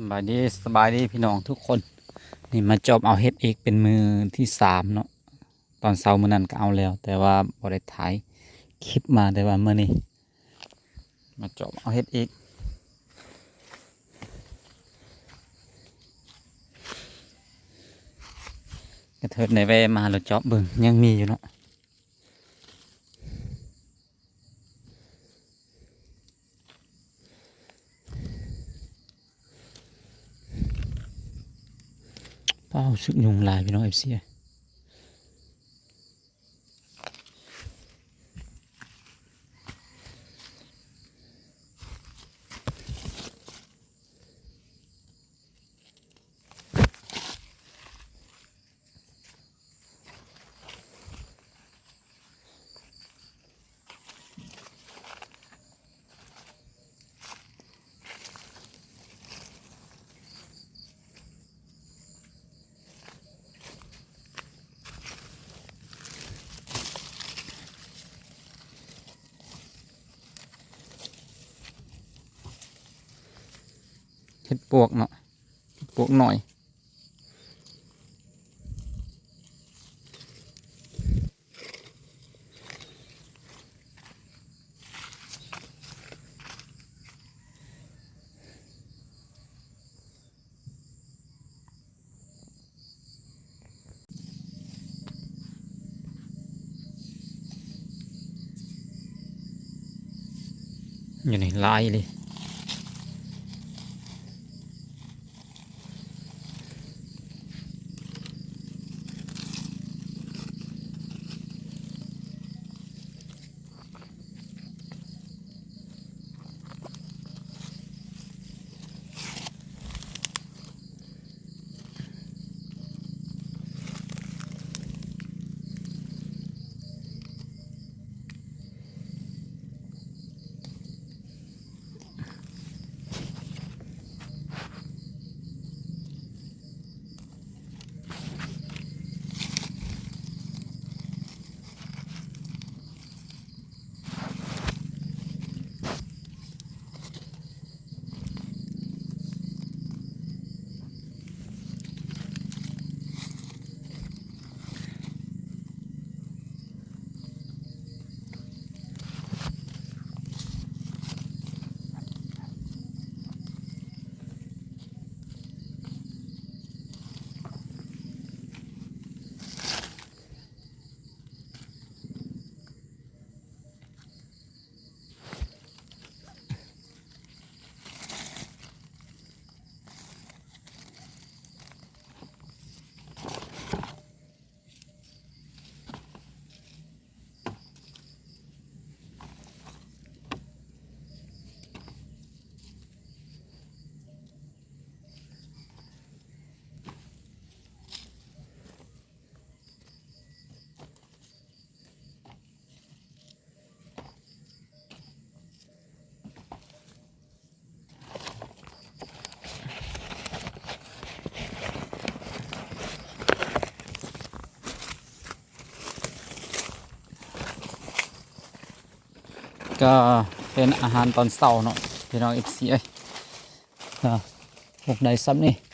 ສະບາຍດີ ສະບາຍດີພີ່ນ້ອງທຸກຄົນ. ນີ້ມາຈອບເອົາເຫັດອີກເປັນມື້ທີສາມເນາະ. ຕອນເຊົ້າມື້ນັ້ນກໍເອົາແລ້ວ ແຕ່ວ່າບໍ່ໄດ້ຖ່າຍຄລິບມາ ແຕ່ວ່າມື້ນີ້ມາຈອບເອົາເຫັດອີກ. ກະເທີດໄດ້ແວ່ມາແລ້ວຈອບເບິ່ງ ຍັງມີຢູ່ເນາະ. ປ້າວ ສຶກຍຸງຫຼາຍພີ່ນ້ອງ ເອັຟຊີ ເອີຍ. ເຫັດປວກເນາະ ເຫັດປວກນ້ອຍ. ຢູ່ນີ້ຫຼາຍອີ່ຫຼີ. ກໍເປັນອາຫານຕອນເຊົ້າເນາະ ພີ່ນ້ອງເອັຟຊີເອີຍ. ກໍ ພວກໃດຊ່ຳນີ້